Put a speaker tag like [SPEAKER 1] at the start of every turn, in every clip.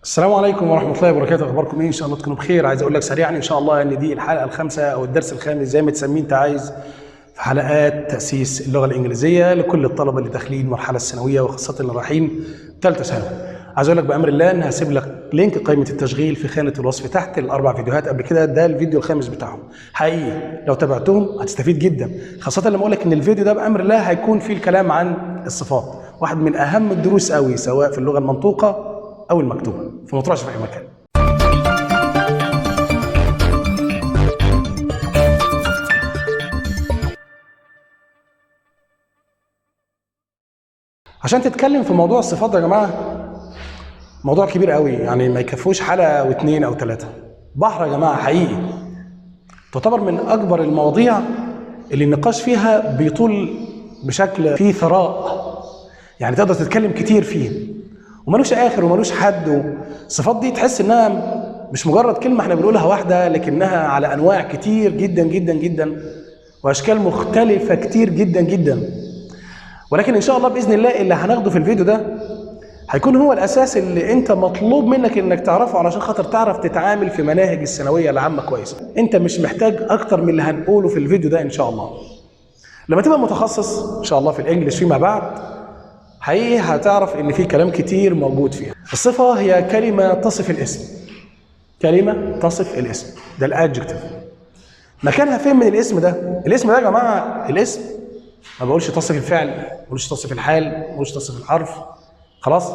[SPEAKER 1] السلام عليكم ورحمة الله وبركاته، أخباركم إيه؟ إن شاء الله تكونوا بخير. عايز أقول لك سريعا إن شاء الله إن دي الحلقة الخامسة أو الدرس الخامس زي ما تسميه أنت عايز في حلقات تأسيس اللغة الإنجليزية لكل الطلبة اللي داخلين المرحلة الثانوية وخاصة اللي رايحين ثالثة ثانوي. عايز أقول لك بأمر الله إن هسيب لك link قائمة التشغيل في خانة الوصف تحت الأربع فيديوهات قبل كده، ده الفيديو الخامس بتاعهم. حقيقي لو تابعتهم هتستفيد جدا، خاصة لما أقول لك إن الفيديو ده بأمر الله هيكون فيه الكلام عن الصفات، واحد من أهم الدروس قوي سواء في اللغة المنطوقة او المكتوبة، فما تروحش في اي مكان. عشان تتكلم في موضوع الصفات ده يا جماعة موضوع كبير قوي، يعني ما يكفوش حلقة او اتنين او تلاتة. بحر يا جماعة حقيقي، تعتبر من اكبر المواضيع اللي النقاش فيها بيطول بشكل فيه ثراء، يعني تقدر تتكلم كتير فيه ومالوش اخر ومالوش حد. الصفات دي تحس انها مش مجرد كلمة احنا بنقولها واحدة، لكنها على انواع كتير جدا جدا جدا واشكال مختلفة كتير جدا جدا. ولكن ان شاء الله باذن الله اللي هناخده في الفيديو ده هيكون هو الاساس اللي انت مطلوب منك انك تعرفه علشان خاطر تعرف تتعامل في مناهج الثانوية العامة كويس. انت مش محتاج اكتر من اللي هنقوله في الفيديو ده ان شاء الله. لما تبقى متخصص ان شاء الله في ال English فيما بعد حقيقي هتعرف ان في كلام كتير موجود فيها. الصفة هي كلمة تصف الاسم. كلمة تصف الاسم، ده ال adjective. مكانها فين من الاسم ده؟ الاسم ده يا جماعة الاسم ما بقولش تصف الفعل، ما بقولش تصف الحال، ما بقولش تصف الحرف، خلاص؟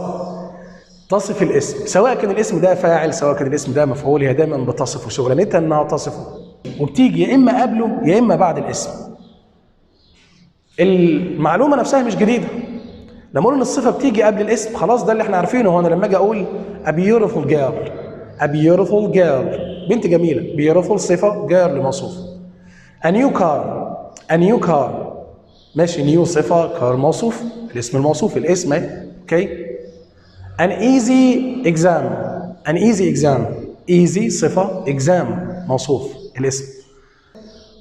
[SPEAKER 1] تصف الاسم، سواء كان الاسم ده فاعل سواء كان الاسم ده مفعول، هي دايما بتصفه، شغلانتها انها تصفه، وبتيجي يا اما قبله يا اما بعد الاسم. المعلومة نفسها مش جديدة. لما اقول ان الصفة بتيجي قبل الاسم خلاص ده اللي احنا عارفينه. هو انا لما اجي اقول a beautiful girl، a beautiful girl بنت جميلة، beautiful صفة، girl موصوف. a new car، a new car ماشي، new صفة، car موصوف، الاسم الموصوف، الاسم اهي، okay. an easy exam، an easy exam، easy صفة، exam موصوف، الاسم.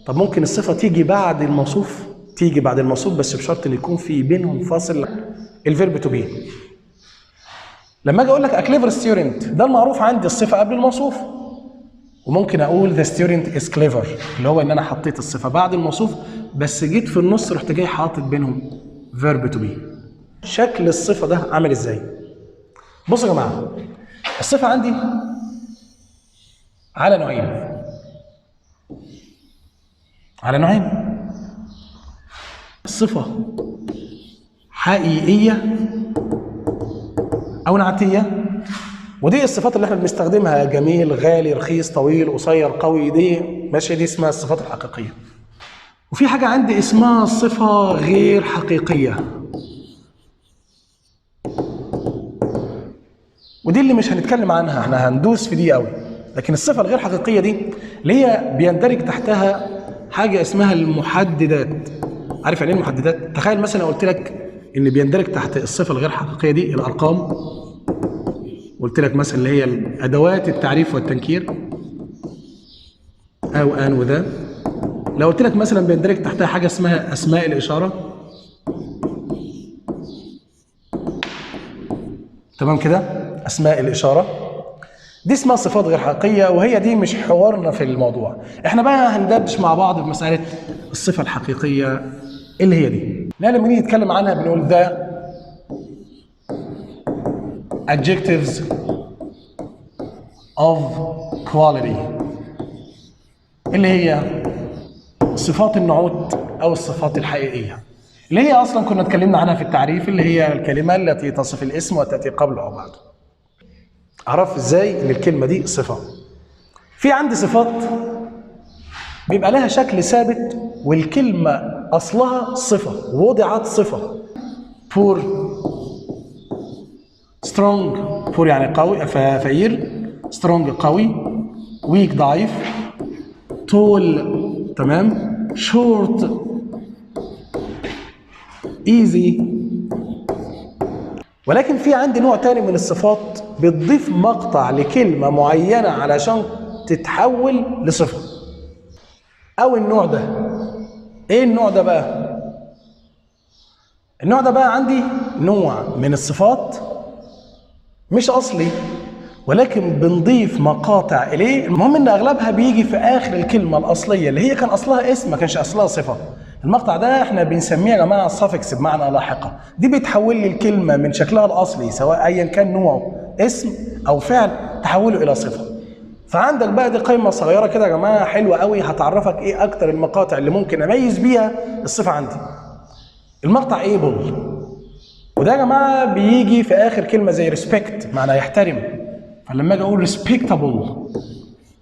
[SPEAKER 1] طب ممكن الصفة تيجي بعد الموصوف؟ تيجي بعد الموصوف بس بشرط ان يكون في بينهم فاصل، ال verb to be. لما اجي اقول لك a clever student، ده المعروف عندي الصفة قبل الموصوف، وممكن اقول the student is clever، اللي هو ان انا حطيت الصفة بعد الموصوف بس جيت في النص رحت جاي حاطط بينهم verb to be. شكل الصفة ده عامل ازاي؟ بصوا يا جماعة، الصفة عندي على نوعين، على نوعين. الصفة حقيقية أو نعتية، ودي الصفات اللي احنا بنستخدمها: جميل، غالي، رخيص، طويل، قصير، قوي، دي ماشي، دي اسمها الصفات الحقيقية. وفي حاجة عندي اسمها صفة غير حقيقية، ودي اللي مش هنتكلم عنها، احنا هندوس في دي قوي. لكن الصفة الغير حقيقية دي اللي هي بيندرج تحتها حاجة اسمها المحددات. عارف يعني ايه المحددات؟ تخيل مثلا قلت لك ان بيندرج تحت الصفة الغير حقيقية دي الارقام، قلت لك مثلا اللي هي ادوات التعريف والتنكير a و an و the. لو قلت لك مثلا بيندرج تحتها حاجة اسمها اسماء الاشارة، تمام كده؟ اسماء الاشارة دي اسمها صفات غير حقيقية، وهي دي مش حوارنا في الموضوع. احنا بقى هندردش مع بعض في مسالة الصفة الحقيقية اللي هي دي. لا لما نيجي نتكلم عنها بنقول the adjectives of quality، اللي هي صفات النعوت او الصفات الحقيقية، اللي هي اصلا كنا اتكلمنا عنها في التعريف، اللي هي الكلمة التي تصف الاسم وتاتي قبله او بعده. اعرف ازاي ان الكلمة دي صفة؟ في عندي صفات بيبقى لها شكل ثابت والكلمة اصلها صفة، وضعت صفة. poor، strong، poor يعني قوي فقير، strong قوي، weak ضعيف، tall تمام، short، easy. ولكن في عندي نوع تاني من الصفات بتضيف مقطع لكلمة معينة علشان تتحول لصفة، أو النوع ده. إيه النوع ده بقى؟ النوع ده بقى عندي نوع من الصفات مش أصلي، ولكن بنضيف مقاطع اليه. المهم ان اغلبها بيجي في اخر الكلمة الاصلية اللي هي كان اصلها اسم، ما كانش اصلها صفة. المقطع ده احنا بنسميه يا جماعة suffix بمعنى لاحقة. دي بتحول لي الكلمة من شكلها الاصلي سواء ايا كان نوعه اسم او فعل تحوله الى صفة. فعندك بقى دي قائمة صغيرة كده يا جماعة حلوة قوي، هتعرفك ايه اكتر المقاطع اللي ممكن اميز بيها الصفة عندي. المقطع able، وده يا جماعة بيجي في اخر كلمة زي respect معنى يحترم، فلما اجي اقول respectable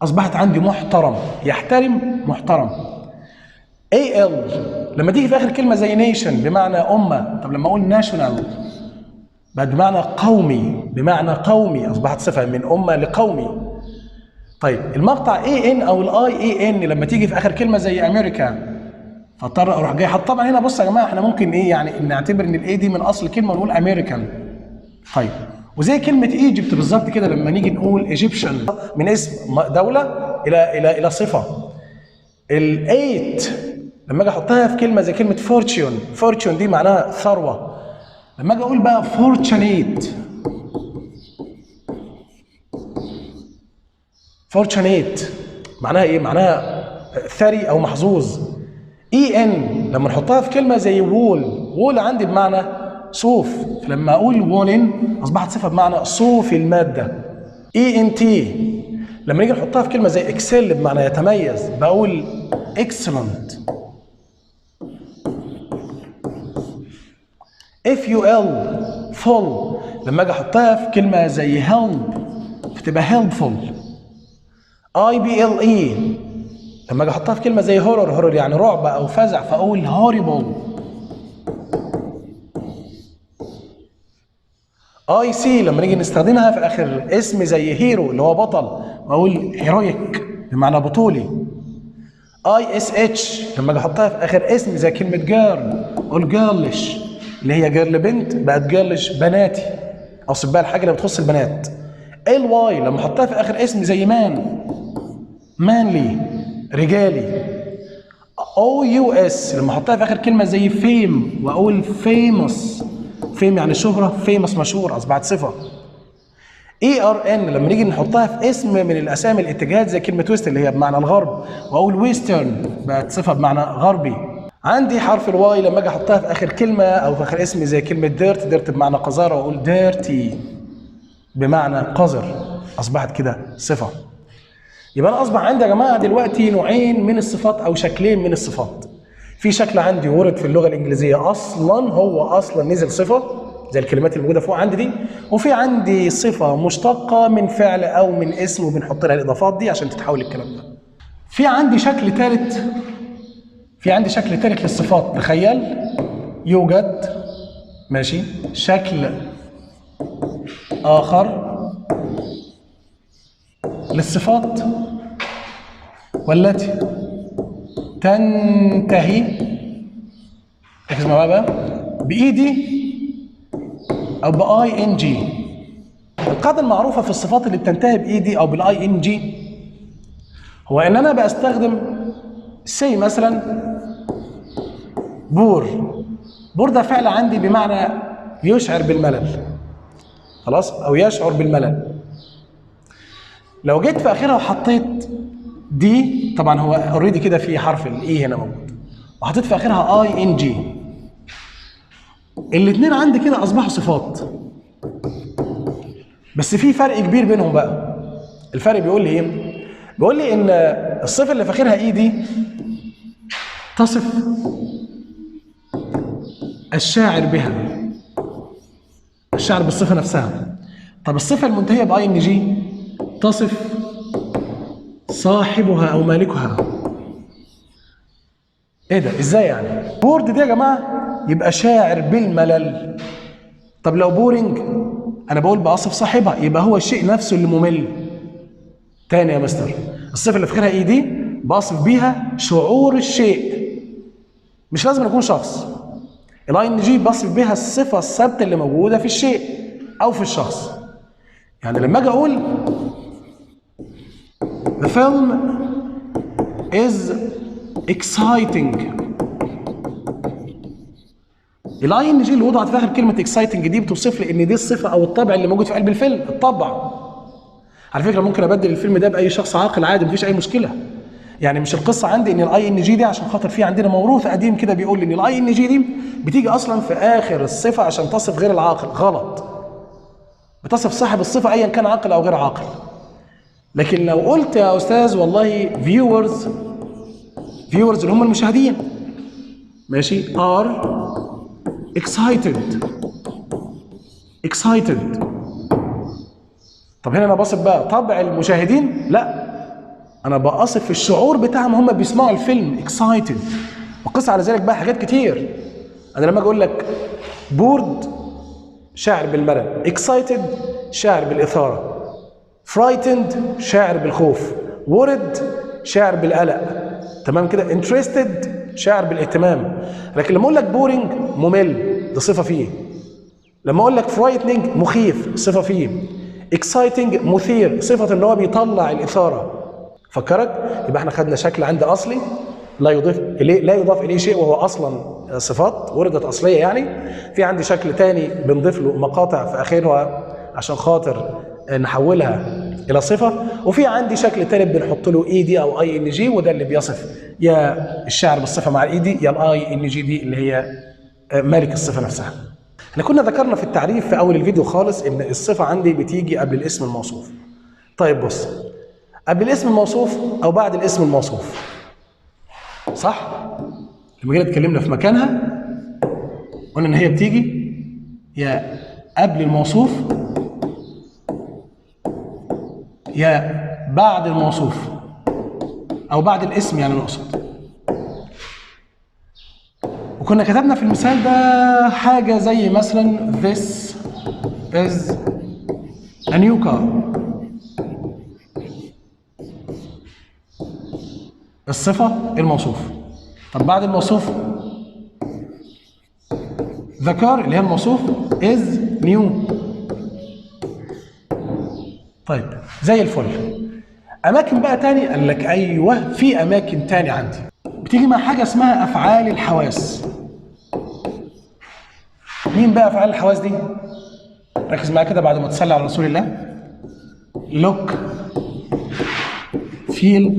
[SPEAKER 1] اصبحت عندي محترم، يحترم محترم. AL لما تيجي في اخر كلمة زي nation بمعنى امه، طب لما اقول national بقت بمعنى قومي، بمعنى قومي اصبحت صفة من امه لقومي. طيب المقطع AN او ال IAN لما تيجي في اخر كلمة زي امريكا، فاضطر اروح جاي حط. طبعا هنا بص يا جماعة احنا ممكن ايه يعني نعتبر ان ال A دي من اصل الكلمة ونقول امريكان. طيب وزي كلمة Egypt بالظبط كده لما نيجي نقول Egyptian من اسم دولة الى صفة. ال ate لما اجي احطها في كلمة زي كلمة fortune، fortune دي معناها ثروة، لما اجي اقول بقى fortunate، fortunate معناها ايه؟ معناها ثري او محظوظ. EN لما نحطها في كلمة زي wool، wool عندي بمعنى صوف، فلما اقول woolen اصبحت صفة بمعنى صوف المادة. ENT لما نيجي نحطها في كلمة زي excel بمعنى يتميز، بقول excellent. FUL full لما اجي احطها في كلمة زي help فتبقى helpful. IBLE لما اجي احطها في كلمة زي horror، horror يعني رعب او فزع، فاقول horrible. IC لما نيجي نستخدمها في اخر اسم زي hero اللي هو بطل، واقول heroic بمعنى بطولي. ISH لما اجي احطها في اخر اسم زي كلمة girl، اقول girlish اللي هي girl بنت بقت girlish بناتي، اقصد بقى الحاجة اللي بتخص البنات. LY لما احطها في اخر اسم زي man، manly رجالي. OUS لما احطها في اخر كلمة زي fame واقول famous، fame يعني شهره، famous مشهور، اصبحت صفة. ERN لما نيجي نحطها في اسم من الاسامي الاتجاهات زي كلمة west اللي هي بمعنى الغرب، واقول western بقت صفة بمعنى غربي. عندي حرف ال Y لما اجي احطها في اخر كلمة او في اخر اسم زي كلمة dirt، dirt بمعنى قذاره، واقول dirty بمعنى قذر، اصبحت كده صفة. يبقى انا اصبح عندي يا جماعة دلوقتي نوعين من الصفات او شكلين من الصفات. في شكل عندي ورد في اللغة الانجليزية اصلا، هو اصلا نزل صفة زي الكلمات اللي موجودة فوق عندي دي، وفي عندي صفة مشتقة من فعل او من اسم وبنحط لها الاضافات دي عشان تتحول الكلام ده. في عندي شكل ثالث، في عندي شكل ثالث للصفات، تخيل يوجد ماشي شكل اخر للصفات والتي تنتهي، ركز معايا بقى، ب ED او ب ING. القاعدة المعروفة في الصفات اللي بتنتهي ب ED او بال ING هو ان انا بستخدم say مثلا bore، bore ده فعل عندي بمعنى يشعر بالملل، خلاص، او يشعر بالملل. لو جيت في اخرها وحطيت D، طبعا هو already كده في حرف ال E هنا موجود، وحطيت في اخرها ING، الاثنين عندي كده اصبحوا صفات، بس في فرق كبير بينهم بقى. الفرق بيقول لي ايه؟ بيقول لي ان الصفة اللي في اخرها ED تصف الشاعر بها، الشاعر بالصفة نفسها. طب الصفة المنتهية ب ING تصف صاحبها او مالكها. ايه ده؟ ازاي يعني؟ bored دي يا جماعة يبقى شاعر بالملل. طب لو boring انا بقول باصف صاحبها، يبقى هو الشيء نفسه اللي ممل. تاني يا مستر، الصفة اللي في اخرها ED بصف بيها شعور الشيء، مش لازم يكون شخص. ال ING بصف بيها الصفة الثابتة اللي موجودة في الشيء او في الشخص. يعني لما اجي اقول The film is exciting، ال ING اللي وضعت في اخر كلمة exciting دي بتوصف لي ان دي الصفة او الطبع اللي موجود في قلب الفيلم، الطبع. على فكرة ممكن ابدل الفيلم ده باي شخص عاقل عادي، مفيش اي مشكلة. يعني مش القصة عندي ان ال ing دي عشان خاطر في عندنا موروث قديم كده بيقول ان ال ing دي بتيجي اصلا في اخر الصفة عشان تصف غير العاقل. غلط، بتصف صاحب الصفة ايا كان عاقل او غير عاقل. لكن لو قلت يا استاذ والله viewers، viewers اللي هم المشاهدين، ماشي، are excited، excited. طب هنا انا بصف بقى طبع المشاهدين؟ لا، انا بصف الشعور بتاعهم هم بيسمعوا الفيلم excited. وقس على ذلك بقى حاجات كتير. انا لما اجي اقول لك bored شاعر بالملل، excited شاعر بالاثاره، frightened شاعر بالخوف، worried شاعر بالقلق، تمام كده، interested شاعر بالاهتمام. لكن لما اقول لك boring ممل، ده صفة فيه. لما اقول لك frightening مخيف، صفة فيه. exciting مثير، صفة ان هو بيطلع الاثارة. فكرك؟ يبقى احنا خدنا شكل عند اصلي لا يضيف اليه، لا يضاف اليه شيء وهو اصلا صفات وردت اصلية يعني. في عندي شكل تاني بنضيف له مقاطع في اخرها عشان خاطر نحولها الى صفة، وفي عندي شكل تالت بنحط له ed او ing، وده اللي بيصف يا الشاعر بالصفة مع ال ed يا ال ing دي اللي هي مالك الصفة نفسها. احنا كنا ذكرنا في التعريف في اول الفيديو خالص ان الصفة عندي بتيجي قبل الاسم الموصوف. طيب بص، قبل الاسم الموصوف او بعد الاسم الموصوف، صح؟ لما جينا اتكلمنا في مكانها قلنا ان هي بتيجي يا قبل الموصوف يا بعد الموصوف او بعد الاسم يعني نقصد. وكنا كتبنا في المثال ده حاجة زي مثلا this is a new car. الصفة الموصوف. طب بعد الموصوف the car اللي هي الموصوف is new. طيب زي الفل. أماكن بقى تاني؟ قال لك أيوه في أماكن تاني عندي بتيجي مع حاجة اسمها أفعال الحواس. مين بقى أفعال الحواس دي؟ ركز معايا كده بعد ما تصلي على رسول الله. look، feel،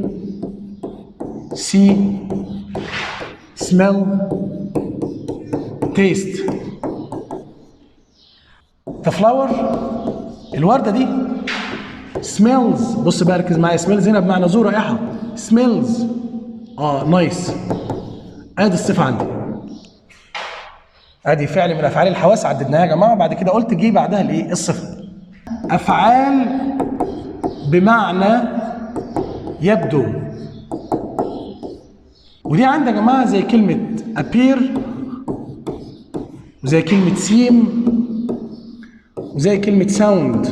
[SPEAKER 1] see، smell، taste. The flower الوردة دي smells. بص بقى ركز معايا، smells هنا بمعنى ذو رائحة. smells nice. ادي الصفة عندي، ادي فعل من افعال الحواس عددناها يا جماعة. بعد كده قلت جه بعدها الايه؟ الصفة. افعال بمعنى يبدو، ودي عندي يا جماعة زي كلمة appear وزي كلمة seem وزي كلمة sound.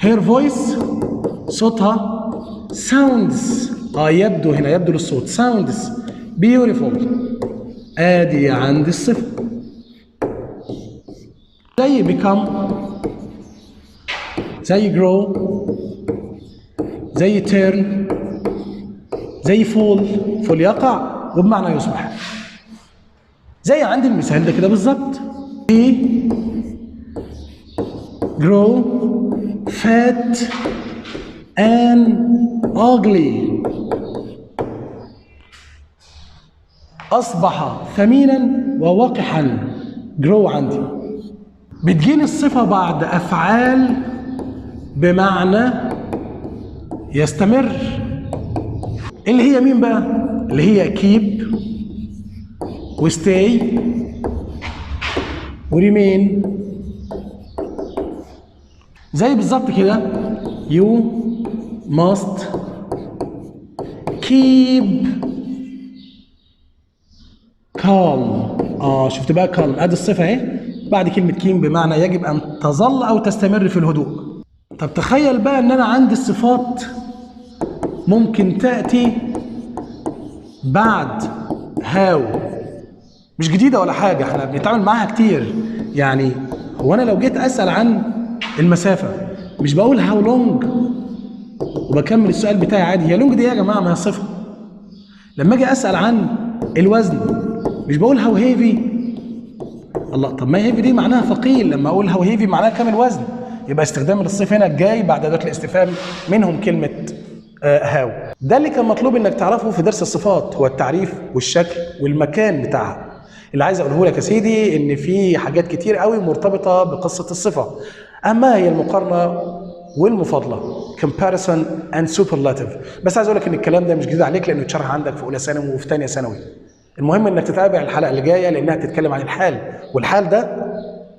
[SPEAKER 1] her voice صوتها sounds، يبدو هنا يبدو للصوت، sounds beautiful. ادي عندي الصفة. زي become، زي grow، زي turn، زي fall، fall يقع وبمعنى يصبح. زي عندي المثال ده كده بالظبط، he grow fat and ugly، أصبح ثمينا ووقحا. grow عندي بتجيني الصفة بعد أفعال بمعنى يستمر، اللي هي مين بقى؟ اللي هي keep و stay و remain. زي بالظبط كده you must keep calm. شفت بقى calm، ادي الصفة اهي بعد كلمة keep بمعنى يجب ان تظل او تستمر في الهدوء. طب تخيل بقى ان انا عندي الصفات ممكن تأتي بعد how، مش جديدة ولا حاجة، احنا بنتعامل معاها كتير. يعني هو انا لو جيت اسأل عن المسافة مش بقول how long وبكمل السؤال بتاعي عادي، هي long دي يا جماعة ما هي صفة. لما اجي اسأل عن الوزن مش بقول how heavy الله، طب ما heavy دي معناها ثقيل، لما اقول how heavy معناها كام الوزن، يبقى استخدام الصفة هنا جاي بعد اداه الاستفهام منهم كلمة how. ده اللي كان مطلوب انك تعرفه في درس الصفات، هو التعريف والشكل والمكان بتاعها. اللي عايز اقوله لك يا سيدي ان في حاجات كتير قوي مرتبطة بقصة الصفه، اما هي المقارنة والمفاضله، comparison and superlative. بس عايز اقول لك ان الكلام ده مش جديد عليك، لانه اتشرح عندك في اولى ثانوي وفي ثانية ثانوي. المهم انك تتابع الحلقة اللي جاية لانها بتتكلم عن الحال، والحال ده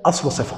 [SPEAKER 1] اصله صفه.